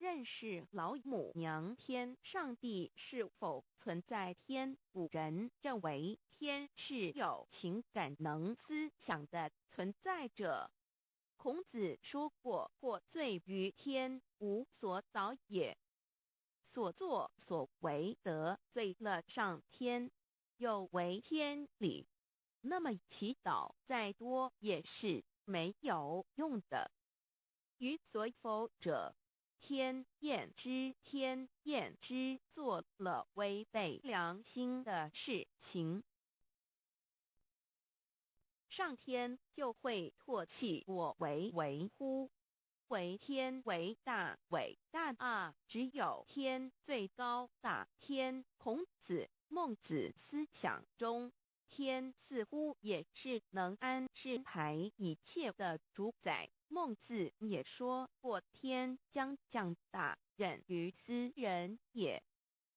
認識老母娘天上帝是否存在天。古人認為天是有情感能思想的存在者。孔子說過：“獲罪於天，無所禱也。”所作所為得罪了上天，有違天理，那麼祈禱再多也是沒有用的。於所否者，天厭之，天厭之，做了違背良心的事情，上天就會唾棄我為為乎？為天為大，偉大啊！只有天最高大。天，孔子、孟子思想中，天似乎也是能安排一切的主宰。孟子也說過：“天將降大任於斯人也，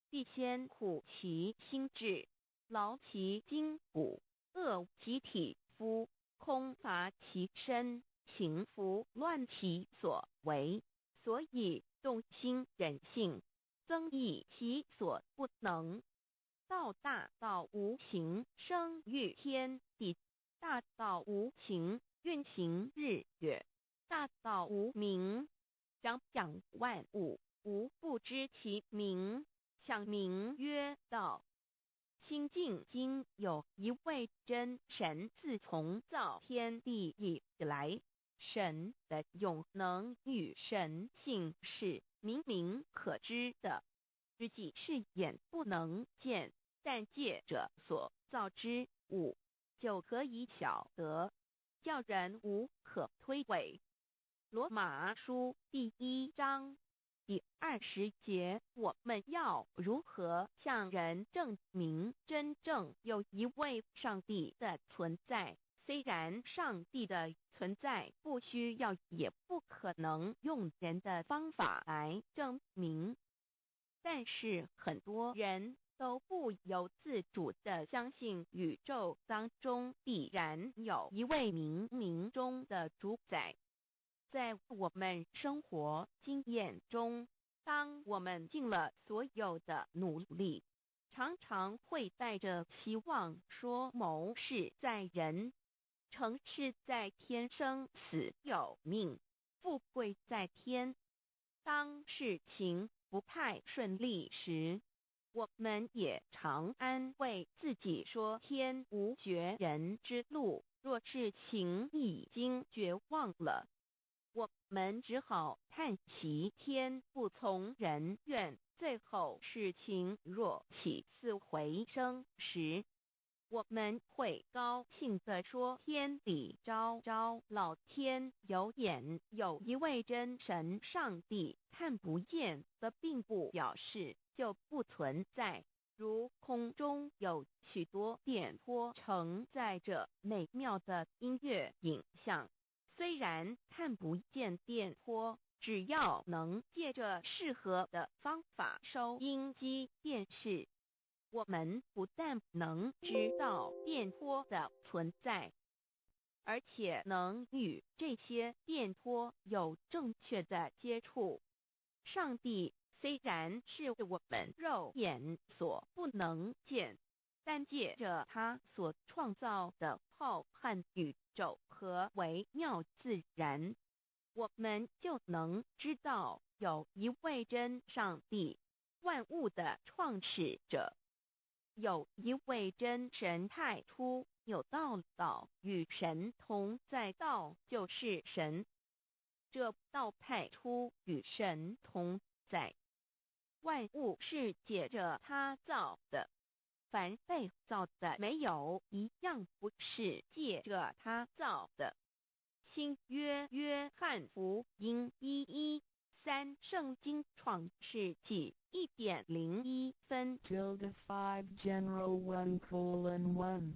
必先苦其心志，勞其筋骨，餓其體膚，空乏其身。行拂亂其所為，所以動心忍性，增益其所不能。道大道無形，生育天地；大道無形，運行日月；大道無名，長養萬物，吾不知其名，想名曰道。”清淨經有一位真神，自從造天地以來，神的永能與神性是明明可知的，實際是眼不能見，但借着所造之物就可以曉得，叫人無可推諉。羅馬書第一章第20節，我們要如何向人證明真正有一位上帝的存在？雖然上帝的存在不需要，也不可能用人的方法來證明，但是很多人都不由自主地相信宇宙當中必然有一位冥冥中的主宰。在我們生活經驗中，當我們盡了所有的努力，常常會帶着希望說謀事在人，成事在天，生死有命，富貴在天。當事情不太順利時，我們也常安慰自己說天無絕人之路。若事情已經絕望了，我們只好嘆息天不從人願。最後事情若起死回生時，我們會高興地說：“天理昭昭，老天有眼，有一位真神上帝，看不見的並不表示就不存在。如空中有許多電波承載着美妙的音樂影像，雖然看不見電波，只要能借着適合的方法收音機、電視，我們不但能知道電波的存在，而且能與這些電波有正確的接觸。上帝雖然是我們肉眼所不能見，但借着他所創造的浩瀚宇宙和微妙自然，我們就能知道有一位真上帝，萬物的創始者。有一位真神太初有道，道與神同在，道就是神。這道太初與神同在，萬物是借着他造的，凡被造的沒有一樣不是借着他造的。新約約翰福音1:13聖經創世紀1點01分。 Tilde 5 General 1:1.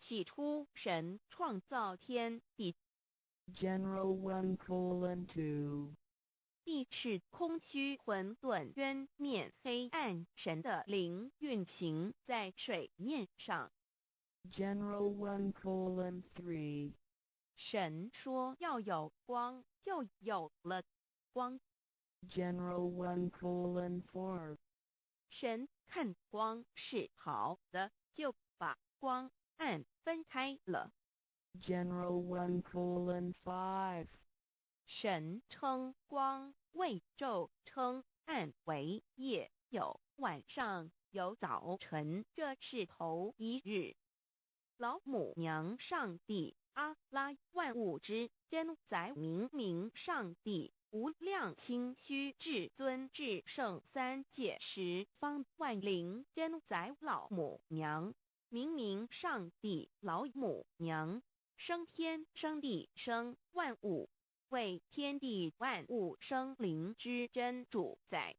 起初神創造天地， General 1:2. 地是空虛混沌淵面黑暗，神的靈運行在水面上。 General 1:3. 神說要有光，就有了光。General 1:4. 神看光是好的，就把光暗分開了。 General 1:5. 神稱光為晝，稱暗為夜，有晚上，有早晨，這是頭一日。老母娘上帝阿拉萬物之真宰明明上帝無量清虛至尊至聖三界十方萬靈真宰老母娘明明上帝老母娘生天生地生萬物，為天地萬物生靈之真主宰，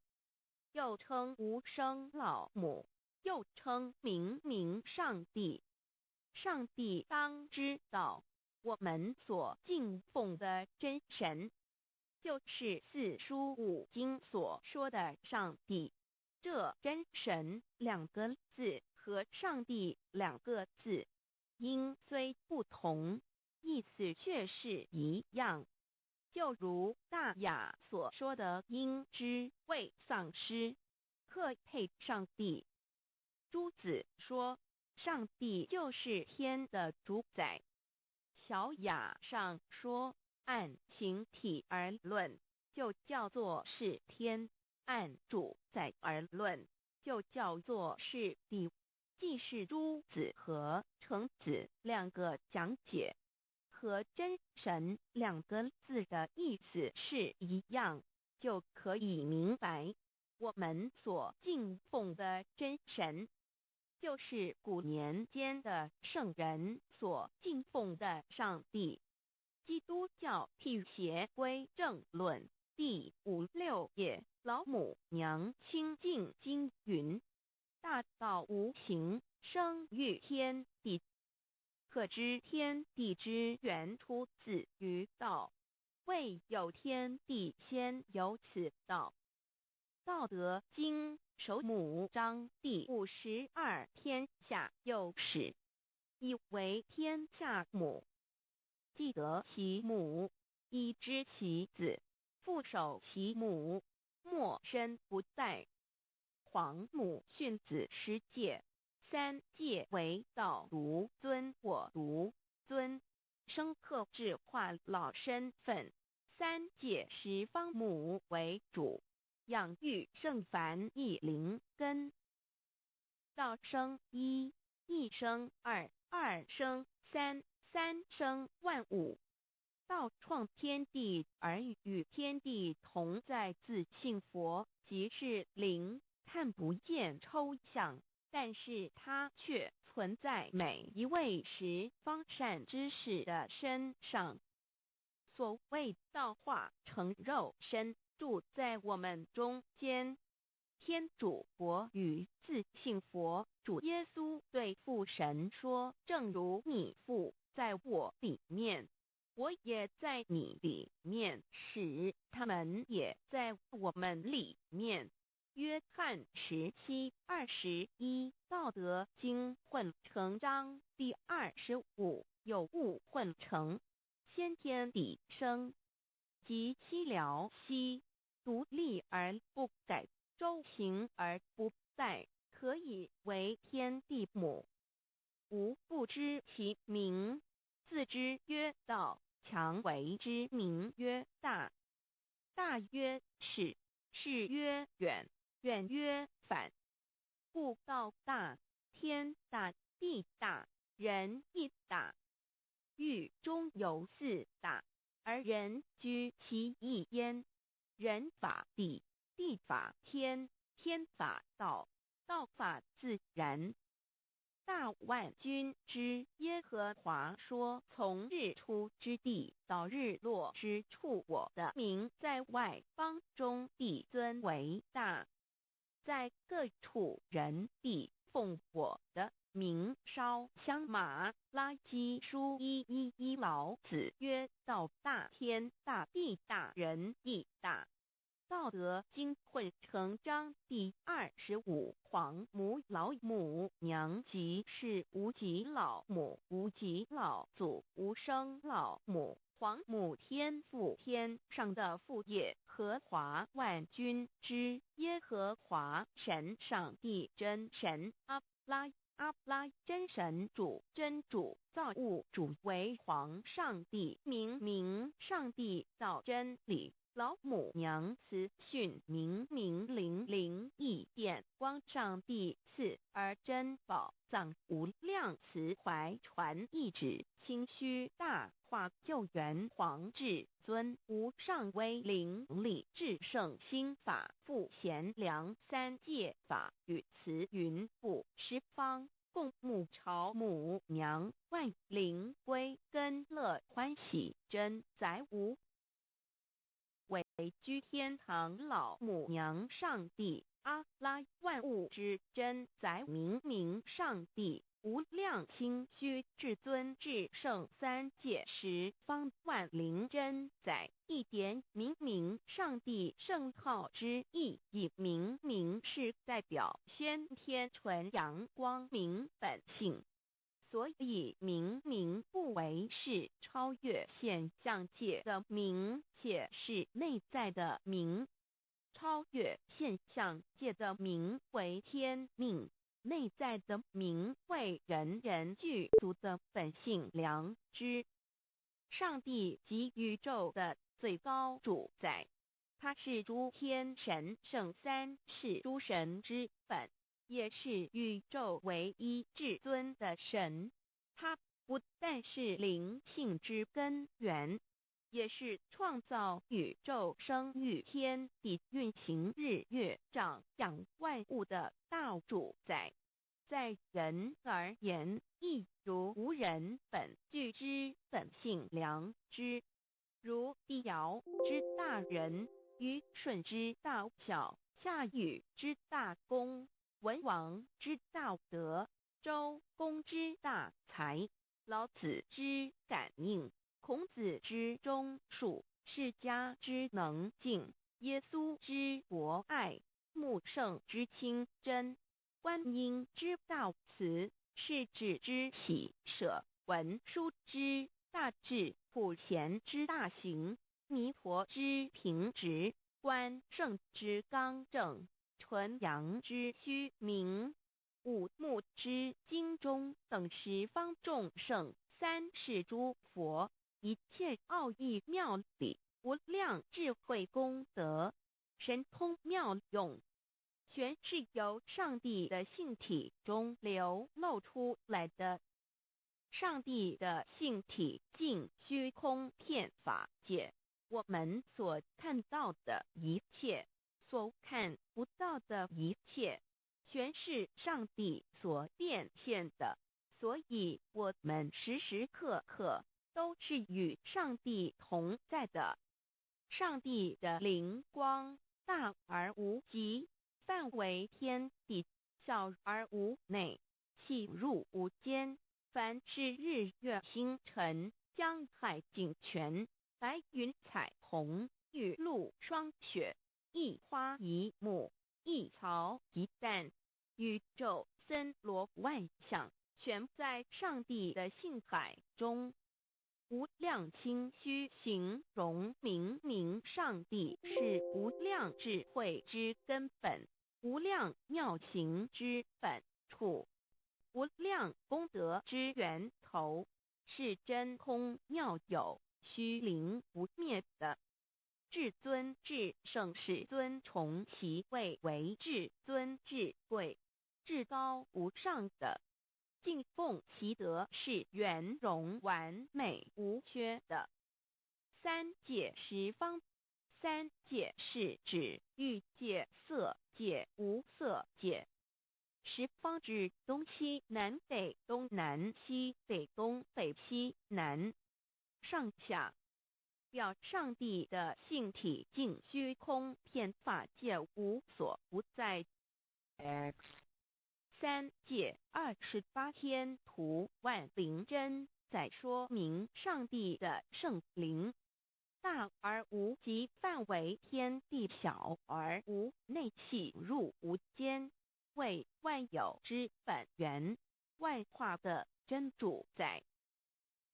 又稱無生老母，又稱明明上帝。上帝當知道，我們所敬奉的真神，就是四書五經所說的上帝。這真神兩個字和上帝兩個字，音雖不同，意思卻是一樣。就如大雅所說的，應知未喪失，可配上帝。朱子說，上帝就是天的主宰。小雅上說，按形體而論，就叫做是天；按主宰而論，就叫做是地。既是朱子和程子兩個講解，和真神兩個字的意思是一樣，就可以明白，我們所敬奉的真神，就是古年間的聖人所敬奉的上帝。基督教辟邪歸正論第五六頁，老母娘清淨經云：大道無形，生於天地。可知天地之源出自於道，未有天地先有此道。道德經首母章第52，天下有始，以為天下母。既得其母，以知其子，復守其母，莫身不殆。皇母訓子十誡，三誡為道獨尊我獨尊，生克制化老身份。三誡十方母為主，養育聖凡一靈根。道生一，一生二，二生三，三生萬物。道創天地而與天地同在，自性佛即是靈，看不見抽象，但是它卻存在每一位十方善知識的身上。所謂道化成肉身，住在我們中間。天主國與自性佛主耶穌對父神說：正如你父在我裡面，我也在你裡面，使他們也在我們裡面。約翰17:21，道德經混成章第25，有物混成，先天地生，及其了兮，獨立而不改，周行而不殆，可以為天地母。吾不知其名，自知曰道，強為之名曰大。大曰始，始曰遠，遠曰反。故道大，天大，地大，人亦大。域中有四大，而人居其一焉。人法地，地法天，天法道，道法自然。大萬軍之耶和華說：從日出之地到日落之處，我的名在外邦中必尊為大，在各處人必奉我的名燒香。馬拉基書1:1，老子曰：道大天大地大人亦大。道德經混成章第25，皇母老母娘即是無極老母，無極老祖，無生老母，皇母天父天上的父耶和华萬軍之耶和華神上帝真神阿拉阿拉真神主真主造物主為皇上帝明明上帝道真理老母娘慈訓明明靈靈異電光上帝賜兒珍寶藏無量慈懷傳懿旨清虛大化救援皇至尊無上威靈力至聖心法父賢良三界法與慈雲布十方共沐朝母娘萬靈歸根樂歡喜真載無為居天堂老母娘上帝阿拉萬物之真宰明明上帝無量清虛至尊至聖三界十方萬靈真宰一點明明上帝聖號之意，以明明是代表先天純陽光明本性。所以明明不為是超越現象界的明，且是內在的明。超越現象界的明為天命，內在的明為人人具足的本性良知。上帝即宇宙的最高主宰，他是諸天神聖三世諸神之本，也是宇宙唯一至尊的神。他不但是靈性之根源，也是創造宇宙、生育天地、運行日月、長養萬物的大主宰。在人而言，亦如吾人本具之本性良知，如帝堯之大仁，虞舜之大孝，夏禹之大功，文王之大德，周公之大才，老子之感應，孔子之忠恕，釋迦之能靜，耶穌之博愛，穆聖之清真，觀音之大慈，釋智之喜捨，文殊之大智，普賢之大行，彌陀之平直，關聖之剛正，純陽之虛明，五目之精中等十方眾聖，三世諸佛，一切奧義妙理，無量智慧功德，神通妙用，全是由上帝的性體中流露出來的。上帝的性體盡虛空遍法界，我們所看到的一切，所看不到的一切，全是上帝所變現的。所以，我們時時刻刻都是與上帝同在的。上帝的靈光大而無極，範圍天地，小而無內，細入無間。凡是日月星辰、江海井泉、白雲彩虹、雨露霜雪，一花一木，一草一蛋，宇宙森羅萬象，全在上帝的性海中。無量清虛形容明明上帝是無量智慧之根本，無量妙行之本處，無量功德之源頭，是真空妙有、虛靈不滅的。至尊至聖世尊崇其位為至尊至貴、至高無上的。敬奉其德是圓融完美無缺的。三界十方，三界是指欲界、色界、無色界。十方指東西南北東南西北東北西南上下，表上帝的性體盡虛空遍法界無所不在。 X 三界28天圖萬靈真，在說明上帝的聖靈大而無極，範圍天地，小而無內，細入無間，為萬有之本源，萬化的真主宰。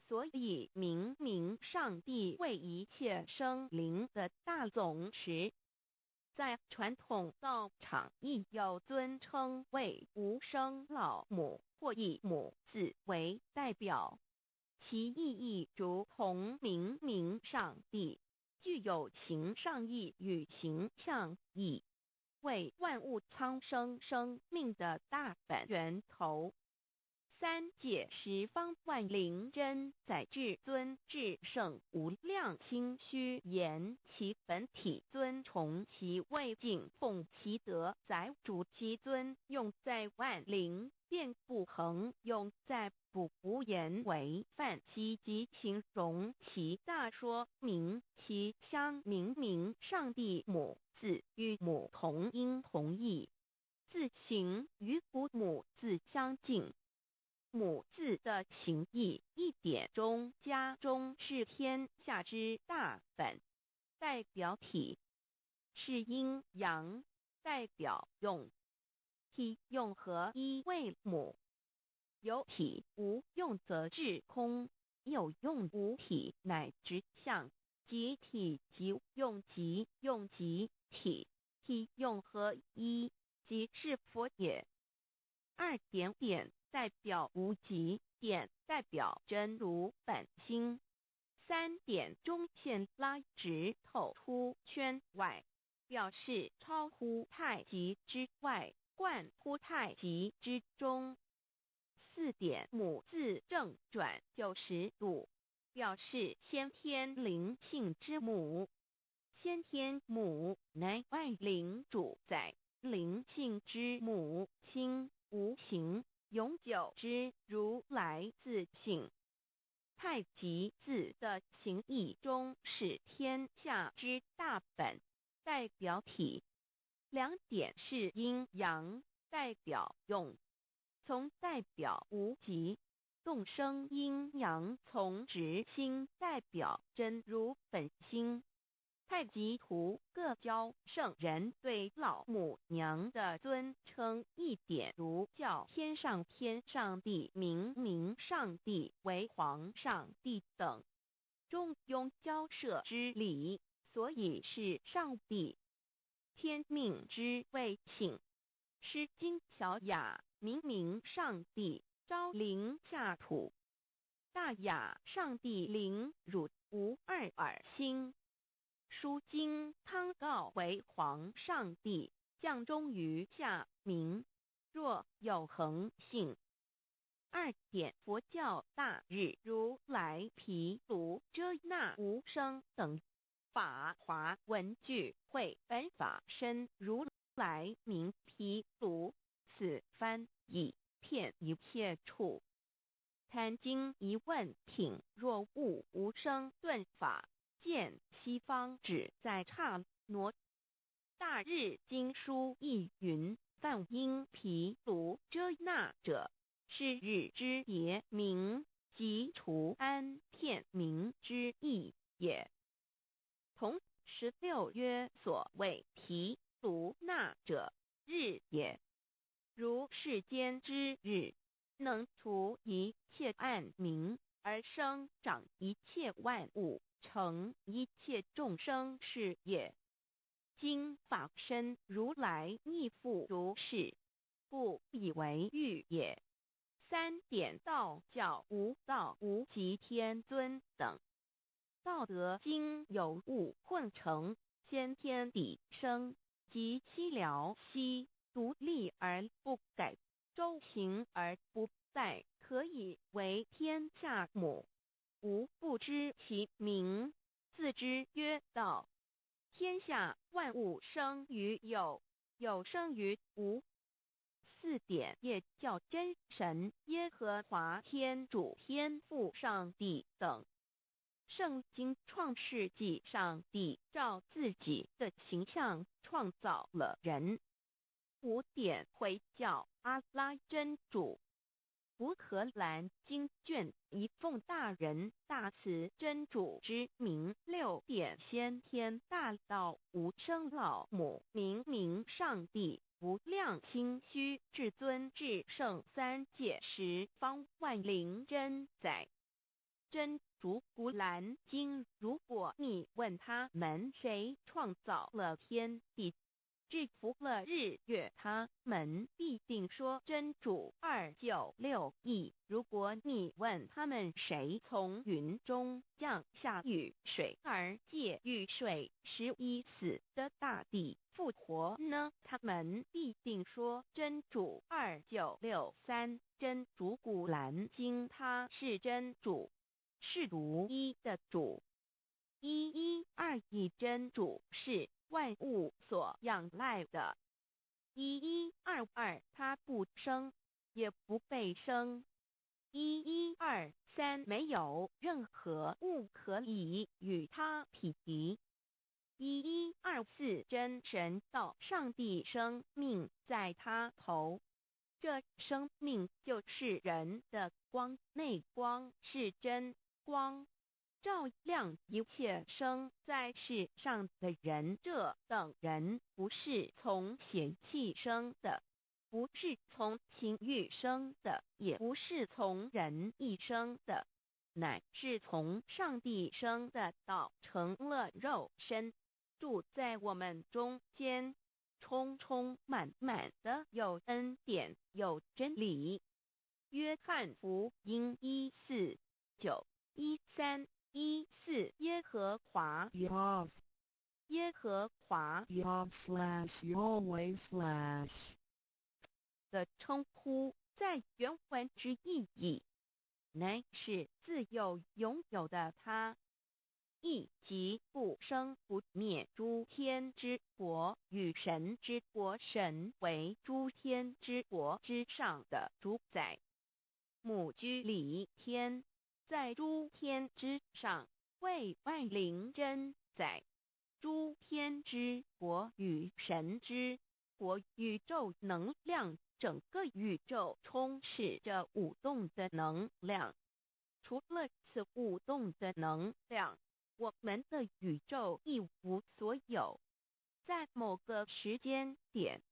所以明明上帝为一切生灵的大总持。在传统道场亦有尊称为无生老母或以母字为代表，其意义如同明明上帝，具有形上义与形象义，为万物苍生生命的大本源头。三界十方万灵真宰至尊至圣无量清虚言其本体尊崇其位敬奉其德载主其尊用在万灵遍布恒用在不无言为范其及形容其大说明其相明明上帝母字与母同音同义，字形与古母字相近。母字的形义一点中加中是天下之大本，代表体是阴阳，代表用，体用合一为母。有体无用则致空，有用无体乃直相，即体即用即用即体，体用合一，即是佛也。二点点代表无极，点代表真如本心。三点中线拉直透出圈外，表示超乎太极之外，贯乎太极之中。四点母字正转90度，表示先天灵性之母。先天母乃万灵主宰，灵性之母，心无形，永久之如来自性。太极字的形义中是天下之大本，代表体。两点是阴阳，代表用。从代表无极，动生阴阳，从直心代表真如本心。太极图各教圣人对老母娘的尊称一点如叫天上天上帝、明明上帝为皇上帝等，中庸交涉之理，所以是上帝。天命之谓性，诗经小雅明明上帝昭灵下土，大雅上帝灵汝无二耳心。书经康告为皇上帝，降终于下民。若有恒性。二点佛教大日如来毗卢遮那无生等法华文具会本法身如来名毗卢，此翻译遍一切处。坛经疑问品若悟无生顿法。见西方只在刹那。大日经书亦云：梵音毗卢遮那者，是日之别名，即除安片名之意也。同16曰：所谓毗卢那者，日也。如世间之日，能除一切暗冥，而生长一切万物，成一切众生是也。今法身如来亦复如是，故以为喻也。三点道教无道无极天尊等。道德经有物混成，先天地生，及西辽西，独立而不改，周行而不殆，可以为天下母。吾不知其名，自知曰道。天下万物生于有，有生于无。四点也叫真神、耶和华天主、天父上帝等。圣经创世纪上帝照自己的形象创造了人。五点回教阿拉真主。古可兰经卷一奉大仁大慈真主之名。六点先天大道无生老母明明上帝无量清虚至尊至圣三界十方万灵真宰。真主古蘭經，如果你問他們誰創造了天地，制服了日月，他們必定說真主。2961。如果你問他們誰從雲中降下雨水，而藉雨水使已死的大地復活呢？他們必定說真主。2963。真主古蘭經，他是真主，是獨一的主。1121。真主是萬物所仰賴的。1122，他不生，也不被生。1123，沒有任何物可以與他匹敵。1124，真神道上帝生命在他頭，這生命就是人的光，那光是真光，照亮一切生在世上的人。這等人不是從血氣生的，不是從情慾生的，也不是從人意生的，乃是從上帝生的。道成了肉身，住在我們中間，充充滿滿的有恩典，有真理。約翰福音1、4、9、13、14，耶和華， Yahv 耶和華 Yahv/Yahweh/ 的稱呼，在原文之意義，乃是自有永有的他，意即不生不滅。諸天之國與神之國，神為諸天之國之上的主宰。母居里天，在諸天之上，為萬靈真宰。諸天之國與神之國，宇宙能量，整個宇宙充斥着舞動的能量。除了此舞動的能量，我們的宇宙一無所有。在某個時間點，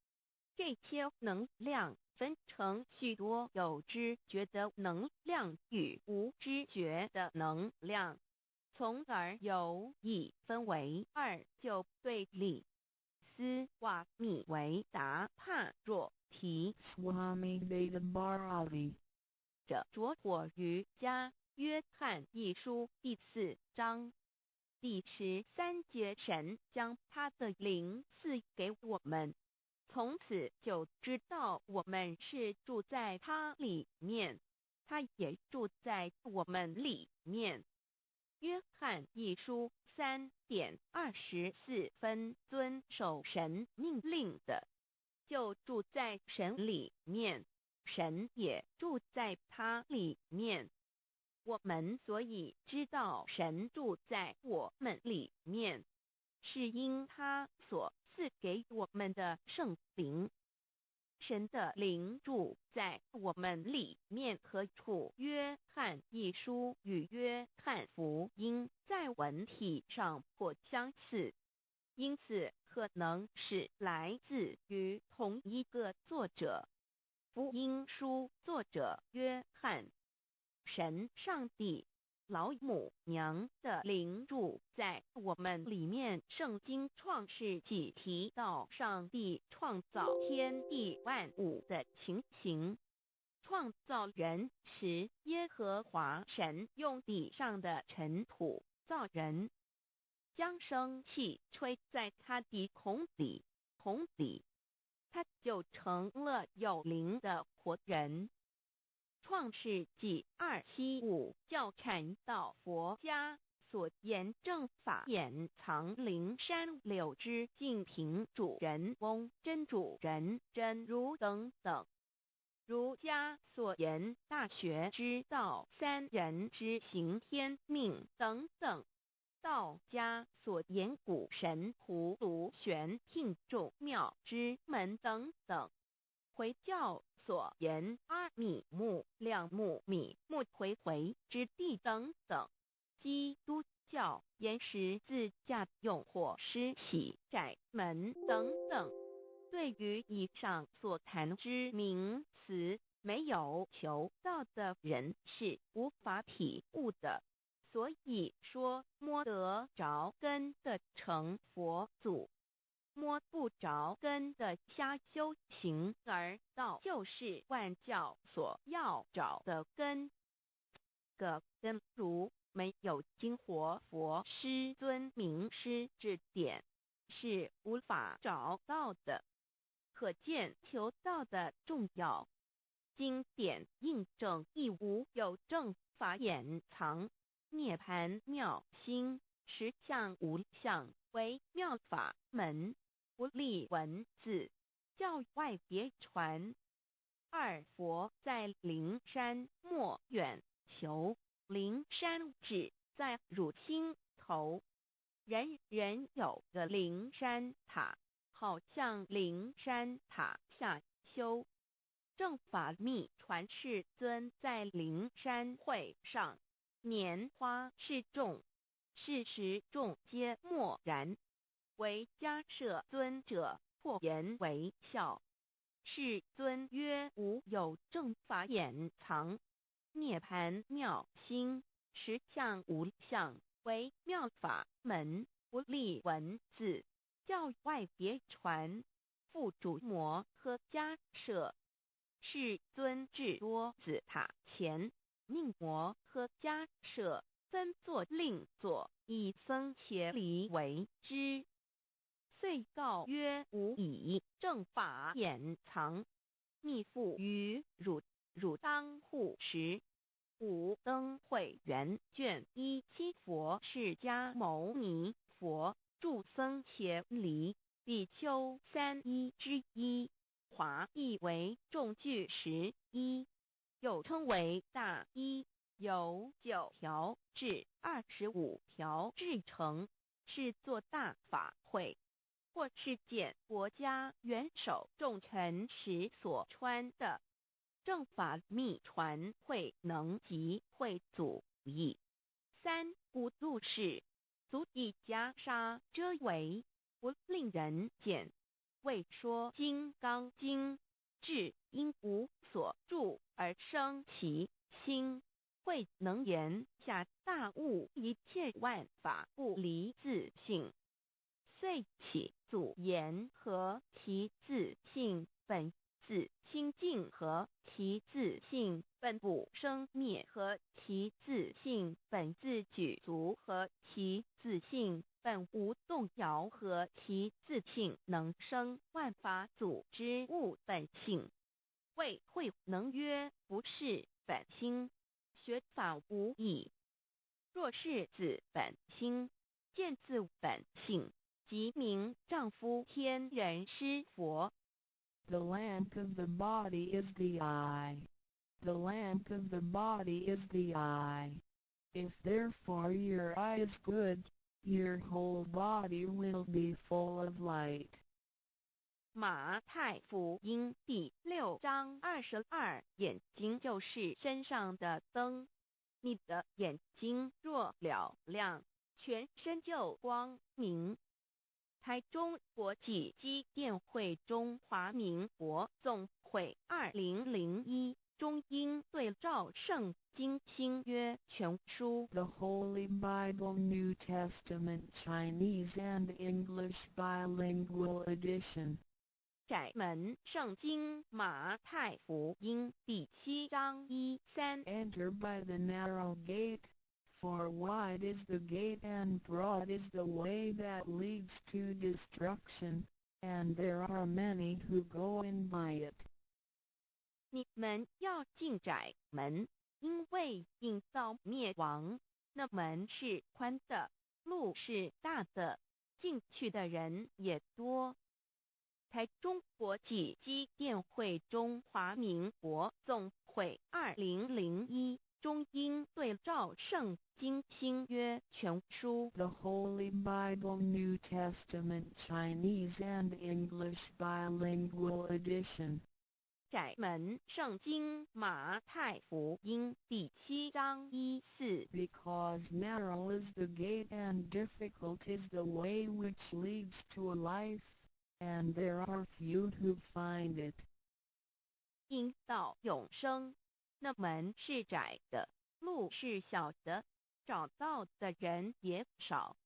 這些能量分成許多有知覺的能量與無知覺的能量，從而有一分為二就對立。斯瓦米維達帕若提 Swami Veda Bharati 的拙火瑜伽，約翰一書第4章第13節，神將他的靈賜給我們，從此就知道我們是住在他裡面，他也住在我們裡面。約翰一書3點24分，遵守神命令的，就住在神裡面，神也住在他裡面。我們所以知道神住在我們裡面，是因他所賜給我們的聖靈。神的靈住在我們裡面何處？約翰一書與約翰福音在文體上頗相似，因此可能是來自於同一個作者。福音書作者約翰。神上帝老母娘的靈住在我們裡面。聖經創世紀提到上帝創造天地萬物的情形。創造人時，耶和華神用地上的塵土造人，將生氣吹在他鼻孔裡，孔裡，他就成了有靈的活人。創世紀275教禪道佛家所言正法眼藏靈山柳枝淨瓶主人翁真主人真如等等。儒家所言大學之道，三人之行天命等等。道家所言古神葫蘆玄牝眾妙之門等等。回教所言阿米木兩木米木回回之地等等。基督教言十字架用火施洗窄門等等。對於以上所談之名詞，沒有求道的人是無法體悟的。所以說摸得著根的成佛祖，摸不著根的瞎修行，而道就是萬教所要找的根。個根如沒有經活佛師尊明師指點，是無法找到的。可見求道的重要。經典印證亦無有正法眼藏，涅槃妙心，實相無相，為妙法門，不立文字，教外別傳。二佛在靈山莫遠求，靈山只在汝心頭。人人有個靈山塔，好向靈山塔下修。正法密傳世尊在靈山會上，拈花示眾，是時眾皆默然。唯迦葉尊者破顏為笑。世尊曰：無有正法眼藏，涅槃妙心，實相無相，為妙法門，不立文字，教外別傳。付囑摩訶迦葉。世尊至多子塔前，命摩訶迦葉分座令座，以僧伽梨為之。遂告曰：吾以正法眼藏，密付於汝，汝當護持。五燈會元卷17佛釋迦牟尼佛著僧伽梨比丘三衣之一，華譯為眾俱時衣，又稱為大衣，由9條至25條制成，是做大法會或是見國家元首重臣時所穿的。正法密傳慧能及慧祖譯。三古錄釋，足以袈裟遮圍，不令人見。為說金剛經，至應無所住而生其心。慧能言下大悟一切萬法不離自性，遂起祖言何其自性本自清淨，何其自性本不生滅，何其自性本自具足，何其自性本無動搖，何其自性能生萬法祖之悟本性。魏慧能曰：不是本心，學法無益。若是自本心，見自本性，即名丈夫天人師佛。 The lamp of the body is the eye. The lamp of the body is the eye. If therefore your eye is good, your whole body will be full of light. 馬太福音第6章22，眼睛就是身上的燈。你的眼睛若嘹亮，全身就光明。台中國際基甸會中華民國總會2001中英對照聖經新約全書。 The Holy Bible New Testament Chinese and English Bilingual Edition. 窄門聖經馬太福音第7章1、3。 Enter by the narrow gate, for wide is the gate and broad is the way that leads to destruction, and there are many who go in by it. 你們要進窄門，因為引到滅亡，那門是寬的，路是大的，進去的人也多。台中國際基甸會中華民國總會2001中英對照聖經新約全書。 The Holy Bible New Testament Chinese and English Bilingual Edition. 窄門聖經馬太福音第7章1、4。 Because narrow is the gate and difficult is the way which leads to life, and there are few who find it. 引到永生，那門是窄的，路是小的，找到的人也少。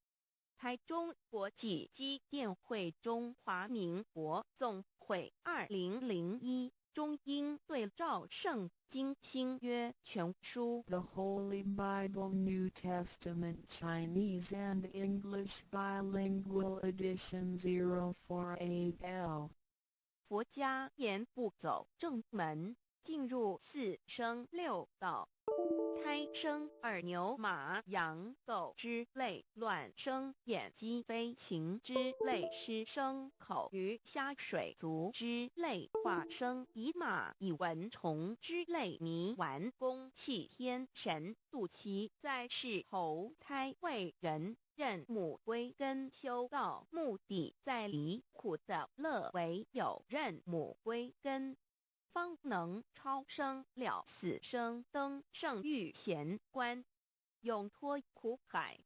台中國際基甸會中華民國總會2001中英對照聖經新約全書。 The Holy Bible New Testament Chinese and English Bilingual Edition 048L. 佛家言不走正門，進入四生六道。胎生耳牛馬羊狗之類，卵生眼雞飛禽之類，濕生口魚蝦水族之類，化生蟻螞蟻蚊蟲之類，泥丸宮棄天神，肚臍在世投胎為人。認母歸根修道，目的在離苦得樂，唯有認母歸根，方能超生了死生登聖遇賢關，永脫苦海。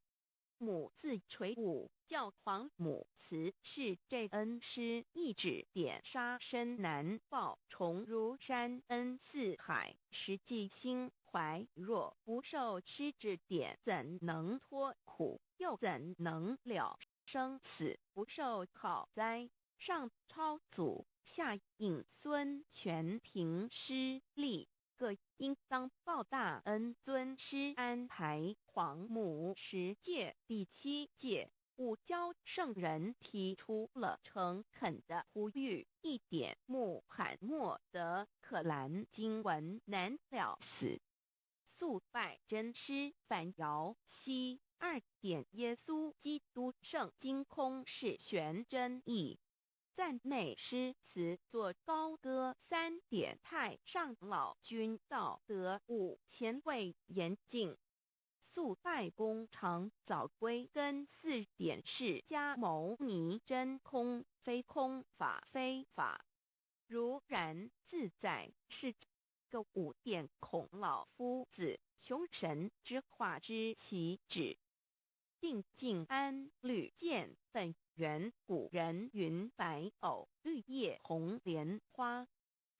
母自垂五教皇母慈是這恩師一指點殺身難報，重如山恩似海，實際心懷若不受師指點，怎能脫苦？又怎能了生死？不受考哉？上超祖，下引孫，全憑師力，各應當報大恩。尊師安排皇母十誡第七誡，五教聖人提出了誠懇的呼籲：一點穆罕默德可蘭經文難了死，速拜真師梵瑤西。二點耶穌基督聖經空是玄真義。讚美詩詞作高歌。三點太上老君道德五前衛嚴淨。速拜功長早歸根。四點釋迦牟尼真空非空法非法，如然自在是個五點孔老夫子窮神之化之其旨。定靜安履見本源古人云白藕綠葉紅蓮花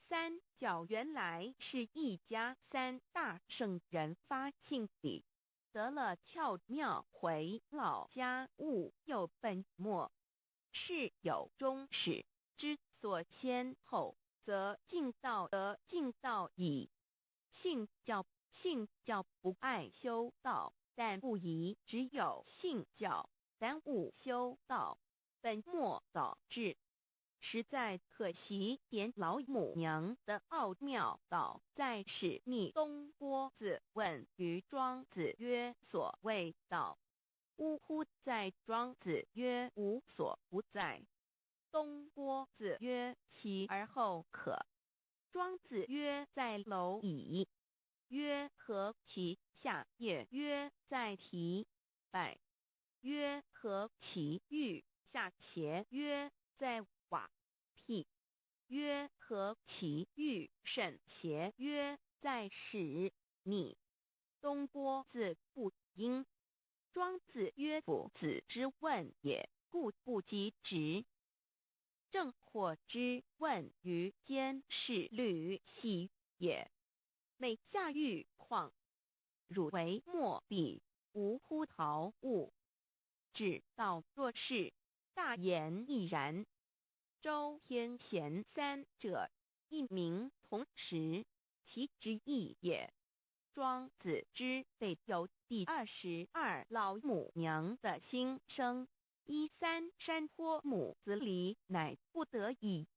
三教原來是一家三大聖人發慶禮，得了竅妙回老家悟又本末，事有終始之所先後，則盡道得盡道矣。信教信教不愛修道，但不宜只有信教，耽誤修道，本末倒置，實在可惜。點老母娘的奧妙道在是逆東郭子問於莊子曰：所謂道，嗚乎哉。莊子曰：無所不在。東郭子曰：其而後可。莊子曰：在螻蟻。曰：何其下也？曰：在提敗。曰：何其欲下邪？曰：在瓦辟。曰：何其欲甚邪？曰：在使逆。東郭子不應。莊子曰：夫子之問也，故不及直。正火之問於監視履兮也。每下欲況，汝為莫比，無乎陶物。指道若是，大言亦然。周天賢三者，一名同時，其之意也。莊子之備有第22老母娘的心聲。一三山坡母子離，乃不得已。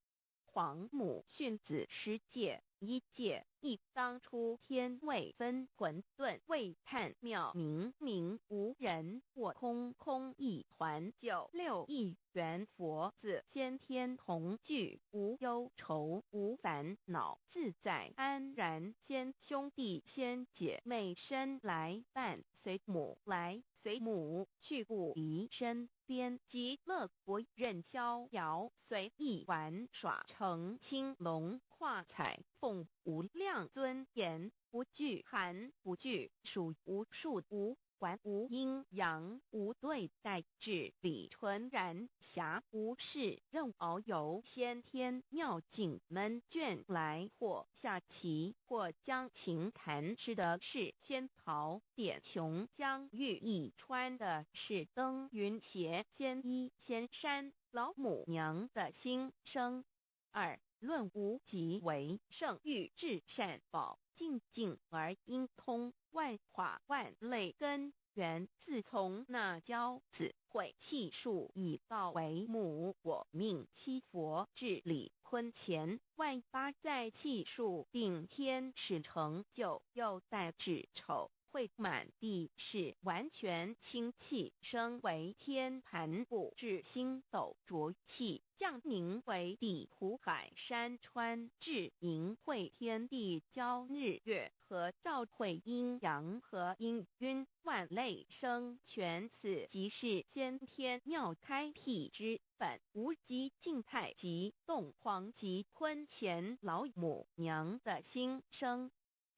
皇母訓子十誡，一誡一當初天未分混沌未探妙明明無人我空空一環九六一元佛子先天同具無憂愁無煩惱自在安然先兄弟先姐妹身來伴隨母來隨母去不離身邊極樂國任逍遙隨意玩耍乘青龍跨彩鳳無量尊嚴不懼寒不懼暑無數無。管無陰陽，無對待，至理純然，暇無事，任遨遊先天妙境悶倦來，或下棋，或將琴彈，吃的是仙桃點瓊漿玉液，穿的是登雲鞋，鮮衣鮮衫，老母娘的心聲。二論無極為勝義至善寶，淨境而應通萬化萬類根源。自從那憍子會氣數已到為母我命七佛至理坤乾萬八載氣數定天使成就，又帶至丑會滿地是完全清氣升為天盤布至星斗濁氣降寧為地苦海山川至盈會天地交日月和照會陰陽和氤氲萬類生全，此即是先天妙開闢之本無極靜態及洞黃及坤乾老母娘的心聲。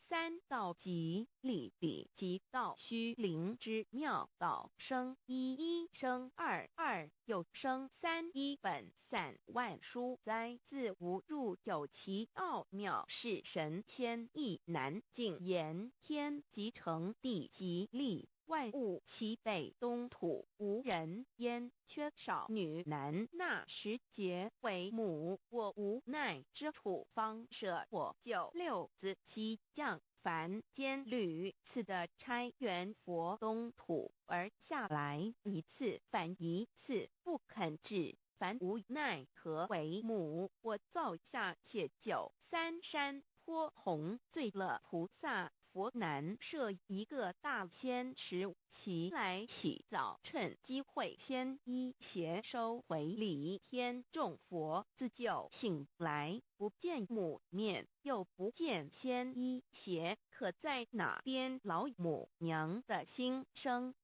三道即理理即道虛靈之妙道生一一生二二又生三一本散萬殊哉自無入有其奧妙是神仙亦難盡言。天即成地即立，萬物齊備東土無人煙，缺少女男那時節為母我無奈之處方捨我九六子七降凡間屢次的差元佛東土而下來一次反一次不肯至，凡無奈何為母我造下且九三山坡紅醉了菩薩佛難設一個大仙池，其來起早趁機會先衣鞋收回禮天眾佛自救醒來，不見母面，又不見仙衣鞋，可在哪邊老母娘的心聲？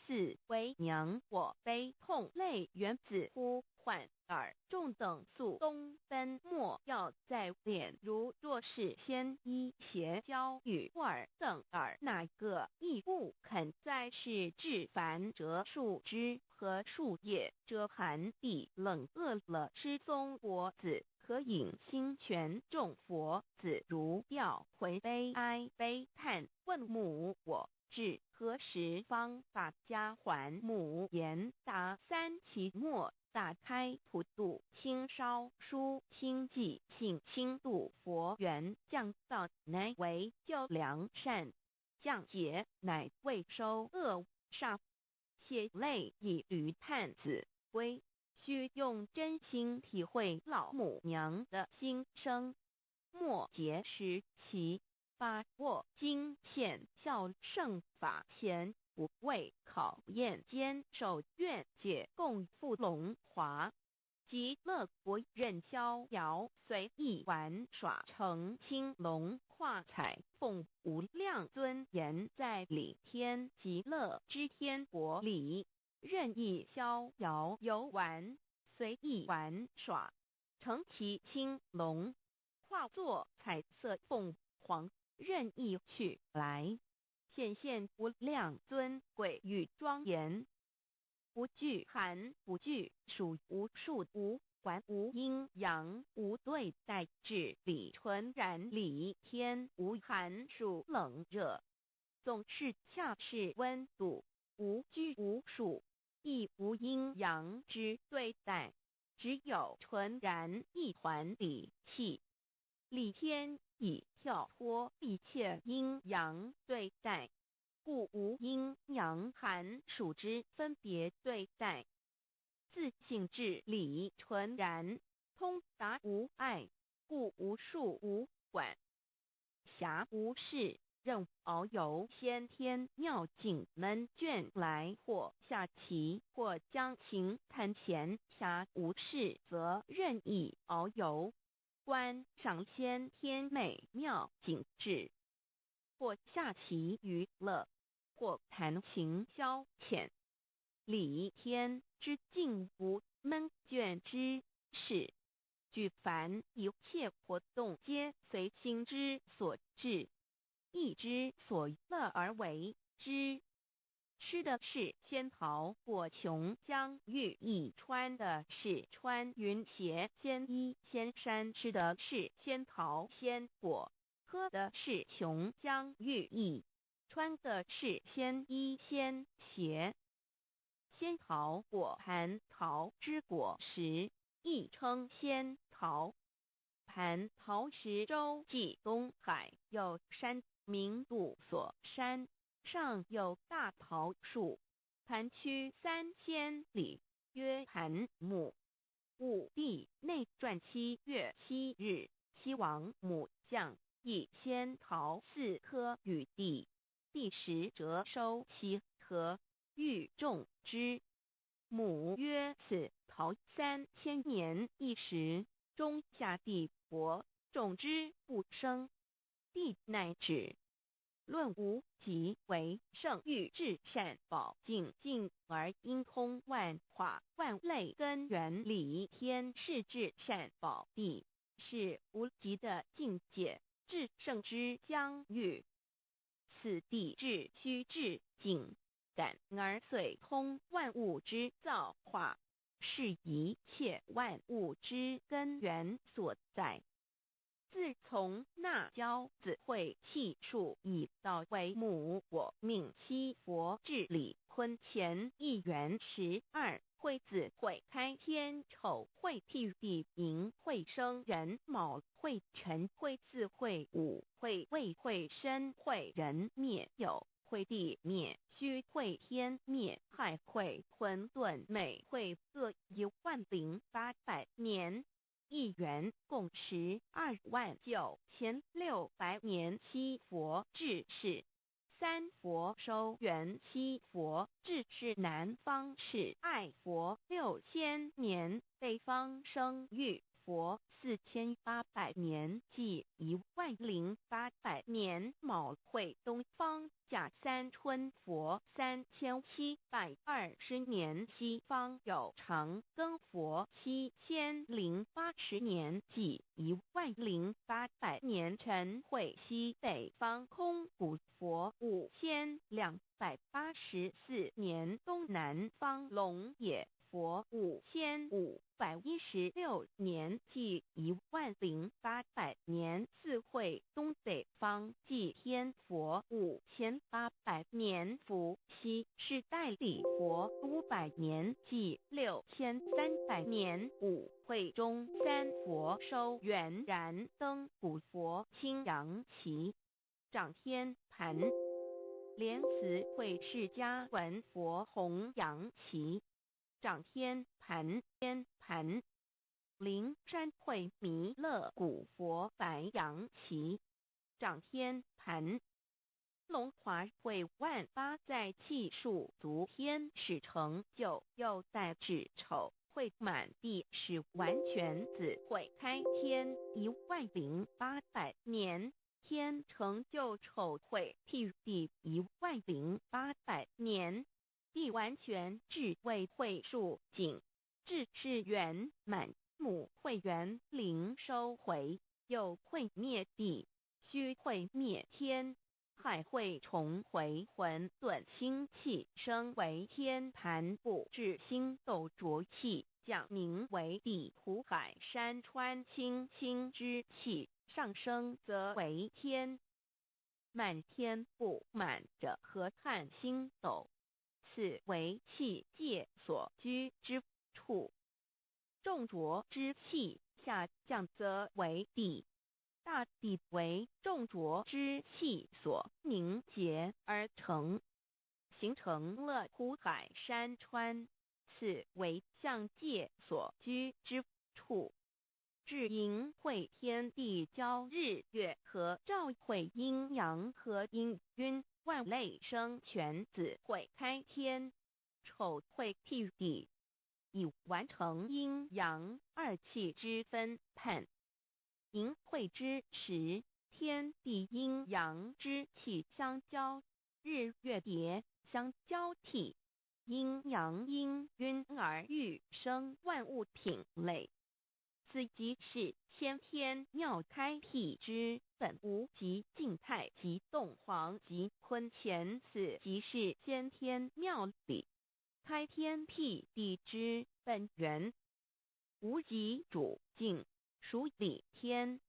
四為娘我悲痛淚源自呼喚爾眾等速東奔，莫要再戀。如若是先衣鞋交與爾等爾哪個亦不肯再是至凡折樹枝和樹葉遮寒地冷餓了吃松果子可飲清泉，眾佛子如吊魂悲哀悲嘆問母我至何時方把家還母言答三期末打開普度清燒書清寂性輕度佛緣降道乃為救良善降劫乃為收惡煞血淚以驴探子歸，須用真心體會老母娘的心聲。末節時期把握經顯孝聖法前不畏考驗堅守願解共赴龍華極樂國任逍遙隨意玩耍成青龍化彩鳳無量尊嚴在理天極樂之天國裡任意逍遙遊玩隨意玩耍乘騎青龍化作彩色鳳凰任意去來，顯現無量尊貴與莊嚴，不懼寒不懼暑，無數無管無陰陽無對待，至理純然理天無寒暑冷熱，總是恰是溫度，無拘無束，亦無陰陽之對待，只有純然一團理氣。理天已跳脫一切陰陽對待，故無陰陽寒暑之分別對待。自性至理純然，通達無礙，故無數無管。暇無事，任遨遊先天妙境悶倦來，或下棋，或將琴彈弦。暇無事，則任意遨遊。觀賞先天美妙景致，或下棋娛樂，或彈琴消遣。理天之境無悶倦之事，舉凡一切活動皆隨心之所至，意之所樂而為之。吃的是仙桃果琼浆玉液，穿的是穿云鞋仙衣仙衫，吃的是仙桃仙果，喝的是琼浆玉液，穿的是仙衣仙鞋。仙桃果蟠桃之果实，亦称仙桃。蟠桃石洲际东海有山，名度所山，上有大桃树，盘曲3000里，曰盘木。武帝内传7月7日，西王母降一仙桃4颗与帝，帝食辄收其核，欲种之。母曰：此桃3000年一时，终下地薄，种之不生。帝乃止。论无极为圣域至善宝净境而应通万化万类根源理天是至善宝地，是无极的境界，至圣之疆域。此地至虚至境，感而遂通万物之造化，是一切万物之根源所在。自从那骄子会气数以道为母，我命七佛治理坤乾一元12会子会开天丑会辟地寅会生壬卯会辰会巳会午会未会申会壬灭酉会地灭戌会天灭亥会混沌戌会各10800年。一元共129600年，七佛治世。三佛收圆七佛治世南方是爱佛6000年，北方生育佛4800年，计10800年。卯会东方甲三春佛3720年，西方有长庚佛7080年，计10800年。辰会西北方空古佛5284年，东南方龙野佛5516年，计10800年。巳会东北方祭天佛5800年，伏羲是代理佛500年，计6300年。午会中三佛收圆燃灯古佛青阳旗掌天盘，莲慈会释迦文佛弘扬旗掌天盘天盘，灵山会弥勒古佛白羊旗掌天盘，龙华会万八在气数足天使成就，又在指丑会满地是完全子会开天10800年，天成就丑会辟地10800年。地完全智慧会数景，智是圆满母会元灵收回，又会灭地，虚会灭天，亥会重回混沌星气，升为天盘布置星斗浊气，降名为地土海山川清清之气，上升则为天。满天布满着河汉星斗。此为气界所居之处，众浊之气下降则为地，大地为众浊之气所凝结而成，形成了湖海山川。此为象界所居之处。至寅会天地交日月合照会阴阳合阴晕。万类生全子会开天，丑会辟地，已完成阴阳二气之分判。寅会之时，天地阴阳之气相交，日月叠相交替，阴阳氤氲而育生万物品类。此即是先天妙开辟之本无极静太极动皇极坤乾，此即是先天妙理开天辟地之本源。无极主静，属理天；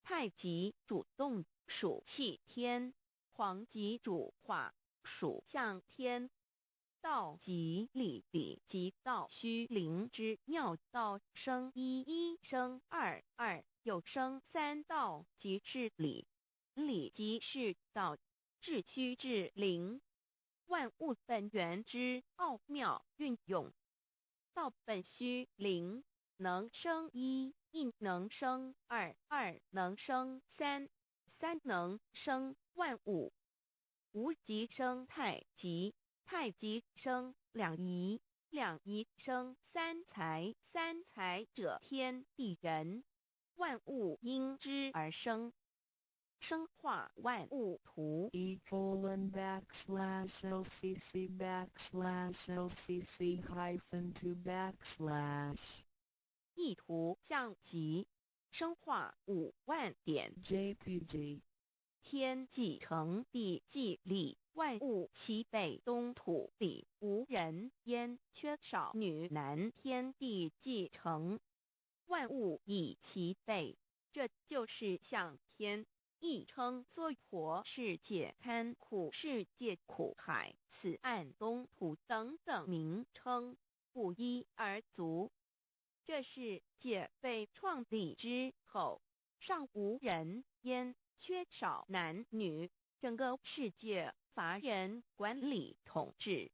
太极主动，属气天；皇极主化，属象天。道即理，理即道，虚灵之妙道生一，一生二，二又生三，道即是理，理即是道，致虚致灵，万物本源之奥妙运用。道本虚灵，能生一，一能生二，二能生三，三能生万物。无极生太极，太极生两仪，两仪生三才，三才者天地人，万物因之而生。生化万物图。 E:\LCC\LCC-2\ 意图象集，生化5万点 JPG 天既成，地既立，万物齐备，东土里无人烟，缺少女男。天地既成，万物已齐备，这就是象天，亦称娑婆世界、堪苦世界、苦海、此岸东土等等名称，不一而足。这世界被创立之后，尚无人烟，缺少男女，整个世界乏人管理统治。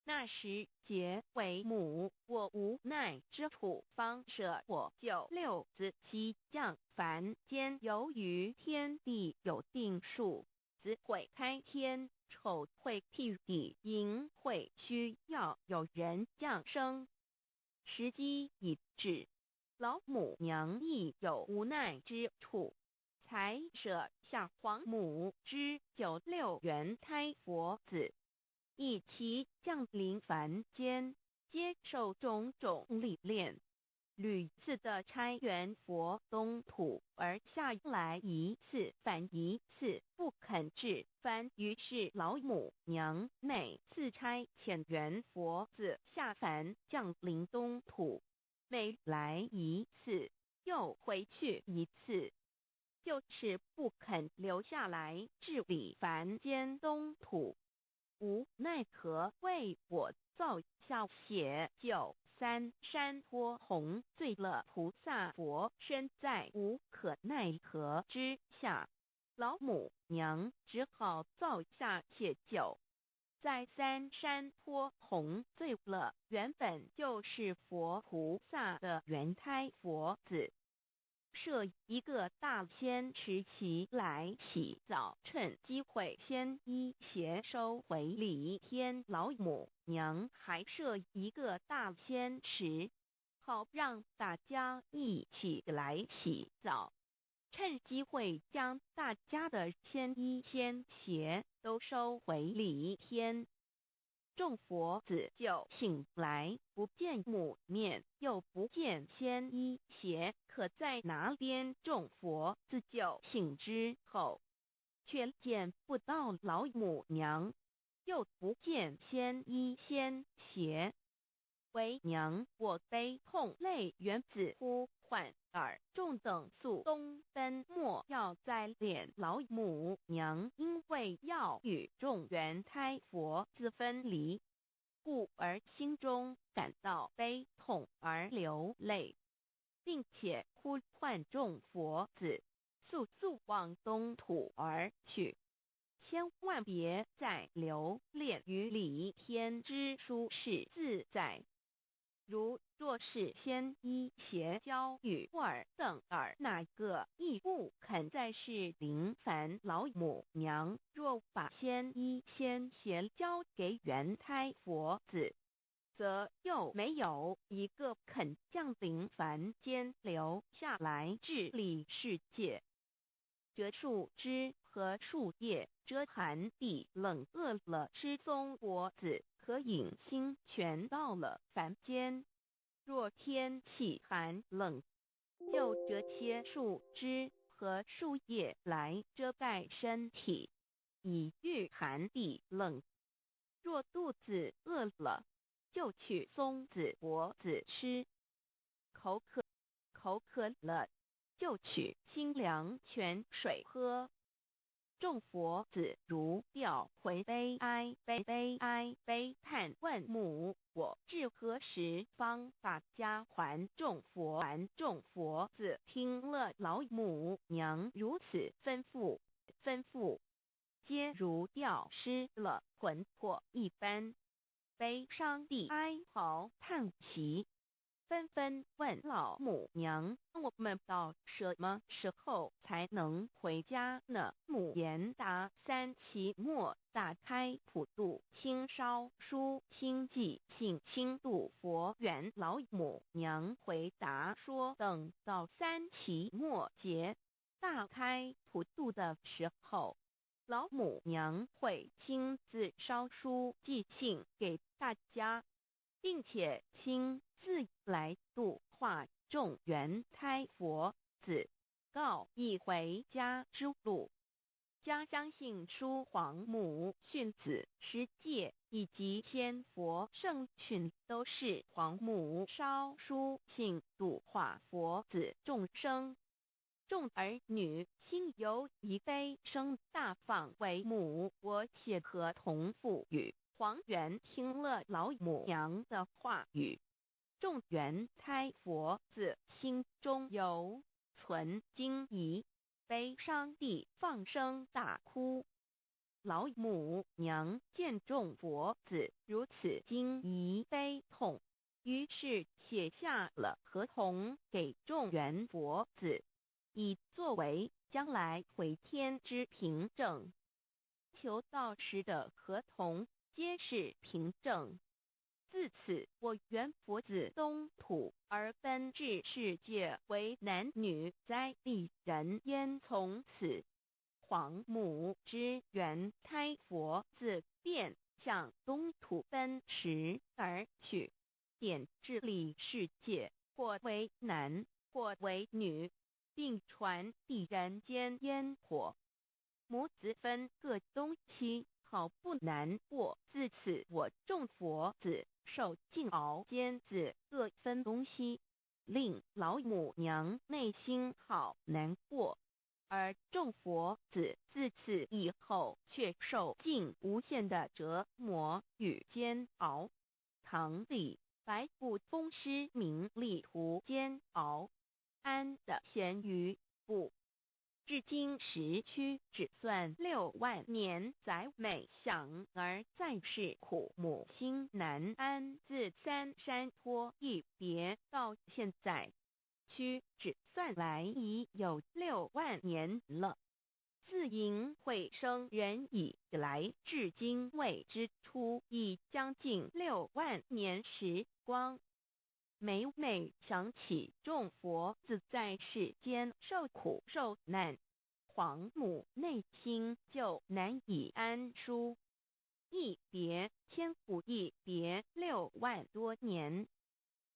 那时劫为母，我无奈之处，方舍我九六子悉降凡间。由于天地有定数，子会开天，丑会辟地，寅会需要有人降生。时机已至，老母娘亦有无奈之处，才舍下皇母之九六元胎佛子，一齐降临凡间，接受种种历练，屡次的差元佛东土而下来一次返一次，不肯至凡。于是老母娘每次差遣元佛子下凡降临东土，每来一次又回去一次，就是不肯留下来治理凡间东土。无奈何为我造下血救三山坡红醉了菩萨佛身，在无可奈何之下，老母娘只好造下血酒，在三山坡红醉了原本就是佛菩萨的元胎佛子。设一个大仙池起来洗澡，趁机会先衣鞋收回礼天老母娘还设一个大仙池，好让大家一起来洗澡，趁机会将大家的仙衣仙鞋都收回礼天。众佛子就醒来，不见母面，又不见仙衣鞋，可在哪边？众佛子就醒之后，却见不到老母娘，又不见仙衣仙鞋。为娘我悲痛泪源子呼唤尔众等速东奔，莫要再怜老母娘，因为要与众元胎佛子分离，故而心中感到悲痛而流泪，并且呼唤众佛子速速往东土而去，千万别再留恋于离天之舒适自在。如若是仙衣鞋交与尔等尔哪个亦不肯再是临凡老母娘，若把仙衣仙鞋交给元胎佛子，则又没有一个肯降临凡间留下来治理世界。折树枝和树叶遮寒地冷，饿了吃松果子可饮清泉。到了凡间，若天气寒冷，就折些樹枝和樹葉來遮蓋身體，以禦寒避冷。若肚子餓了，就取松子果子吃；口渴了，就取清涼泉水喝。眾佛子如掉魂悲哀悲悲哀悲嘆問母：我至何時方把家還？眾佛子聽了老母娘如此吩咐，吩咐，皆如掉失了魂魄一般，悲傷地哀嚎嘆息，紛紛問老母娘：我們到什麼時候才能回家呢？母言答：三期末大開普度，親燒書親寄信親度佛緣。老母娘回答說：等到三期末節大開普度的時候，老母娘會親自燒書寄信給大家，並且親自來度化眾緣胎佛子，告以回家之路。家相信書皇母訓子十誡以及千佛聖訓，都是皇母燒書信度化佛子眾生。眾兒女心有一悲聲大放為母，我寫合同賦予。黃猿聽了老母娘的話語，眾緣胎佛子心中猶存驚疑，悲傷地放聲大哭。老母娘見眾佛子如此驚疑悲痛，於是寫下了合同給眾緣佛子，以作為將來回天之憑證。求道時的合同皆是憑證。自此，我緣佛子東土而奔至世界為男女在地人間。從此，皇母之緣胎佛子便向東土奔馳而去，點治理世界，或為男，或為女，並傳遞人間煙火。母子分各東西，好不難過。自此，我眾佛子受盡熬煎子各分東西，令老母娘內心好難過。而眾佛子自此以後，卻受盡無限的折磨與煎熬。唐李白不封詩名利途煎熬，安得閒魚不？至今時屈指算6萬年，載每想兒在世苦母心難安。自三山坡一別到現在，屈指算來已有六萬年了。自迎會生人以來，至今未知出已將近六萬年時光。每每想起眾佛子在世間受苦受難，皇母內心就難以安舒。一別千古，一別6萬多年。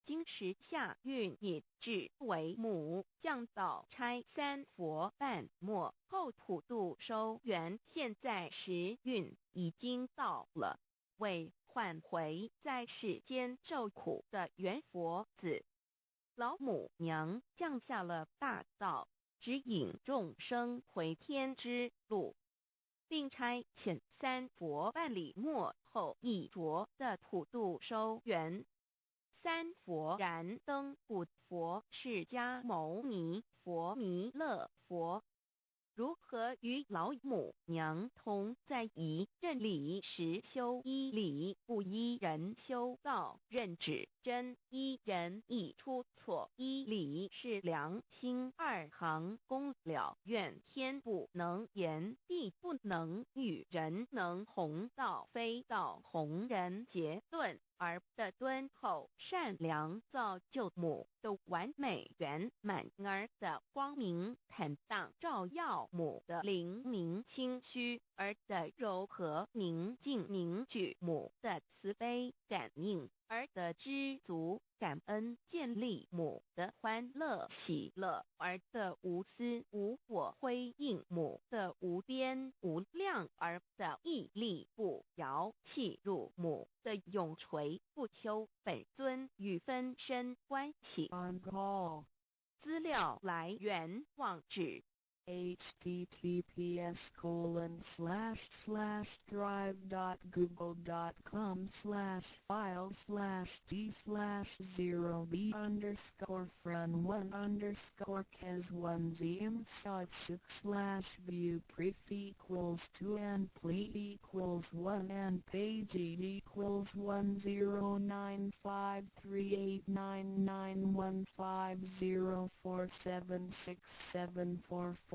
今時下運已至，為母降道差三佛半末後普度收緣。現在時運已經到了，為喚回在世間受苦的緣佛子，老母娘降下了大道，指引眾生回天之路，並差遣三佛辦理末後一着的普度收緣。三佛燃燈古佛釋迦牟尼佛彌勒佛，如何與老母娘同在一任理實修一理不一人修道認指真一人一出錯一理是良心二行功了願天不能言地不能語人能弘道非道弘人結頓而的敦厚善良造就母的完美圓滿兒的光明坦蕩照耀母的靈明清虛兒的柔和寧靜凝聚母的慈悲感應。而的知足感恩，建立母的欢乐喜乐，而的无私无我回应母的无边无量而的毅力不摇，契入母的永垂不朽本尊与分身关系。 On call. 资料来源网址 https://drive.google.com/file/d/0b_frun1_kes1zm 6/view pref equals 2 and ple equals 1 and page equals 109538991504767448305.